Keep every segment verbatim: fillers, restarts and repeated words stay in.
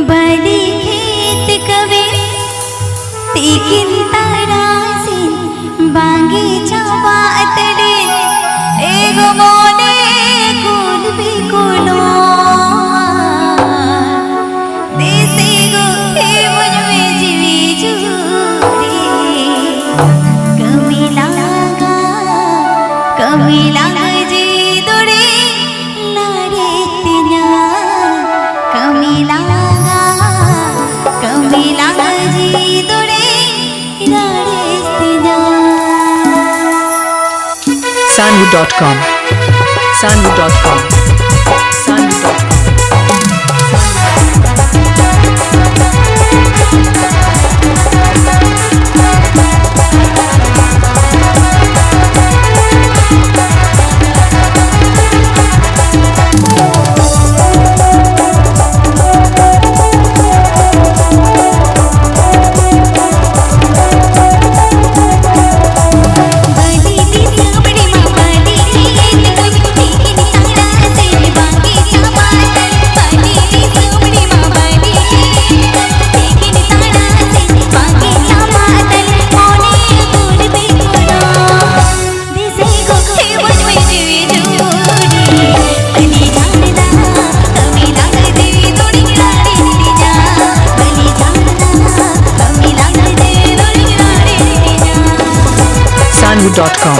ᱵᱟᱹᱞᱤ ᱠᱷᱮᱛ ᱠᱟᱹᱢᱤ ᱛᱤᱠᱤᱱ ᱛᱟᱨᱟᱥᱤᱧ ᱵᱟᱝᱜᱮ ᱪᱟᱵᱟᱜ ᱛᱟᱞᱮ᱾ ᱮᱜᱳ ᱢᱚᱱᱮ ᱠᱩᱞ ᱵᱤᱠᱩᱞᱚᱜᱼᱟ᱾ ᱛᱤᱥ ᱮᱜᱳ ᱮᱢᱚᱱ ᱢᱮ ᱡᱤᱣᱤ ᱡᱩᱨᱤ᱾ ᱠᱟᱹᱢᱤ ᱞᱟᱸᱜᱟ, ᱠᱟᱹᱢᱤ ᱞᱟᱸᱜᱟ ᱡᱤᱣᱤ ᱫᱚᱲᱮ ᱞᱟᱲᱮ ᱛᱤᱧᱟ᱾ ᱠᱟᱹᱢᱤ ᱞᱟᱸᱜᱟ, ᱠᱟᱹᱢᱤ ᱞᱟᱸᱜᱟ ᱡᱤᱣᱤ ᱫᱚᱲᱮ ᱞᱟᱲᱮ ᱛᱤᱧᱟ᱾ Sanvu dot com. Sanvu dot com. Sanvu dot com. Sanvu dot com.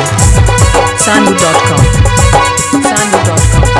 Sanvu dot com. Sanvu dot com.